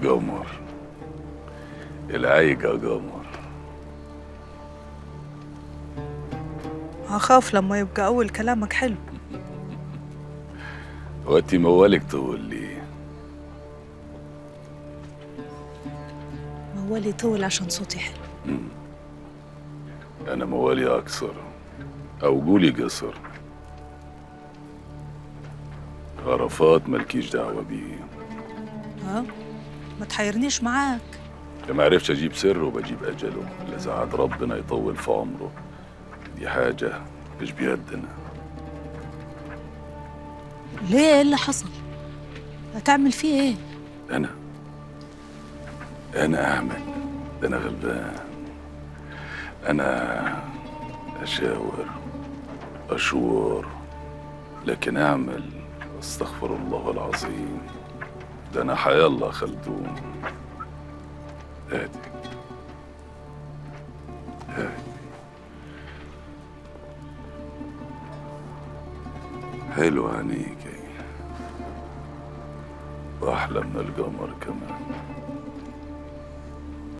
قمر العيقة قمر. هخاف لما يبقى أول كلامك حلو. وقتي موالك طول لي. موالي طول عشان صوتي حلو. أنا موالي أكثر أو قولي قصر. عرفات مالكيش دعوة بيه. ها؟ ما تحيرنيش معاك. ما عرفتش أجيب سره وبجيب أجله، اللي زعاد ربنا يطول في عمره. دي حاجة مش بيدنا. ليه؟ ايه اللي حصل؟ هتعمل فيه ايه؟ أنا أعمل، ده أنا غلبان. أنا أشاور أشور، لكن أعمل أستغفر الله العظيم. ده أنا حيالله خلدون. هادي هادي حلو عينيكي، وأحلى من القمر كمان.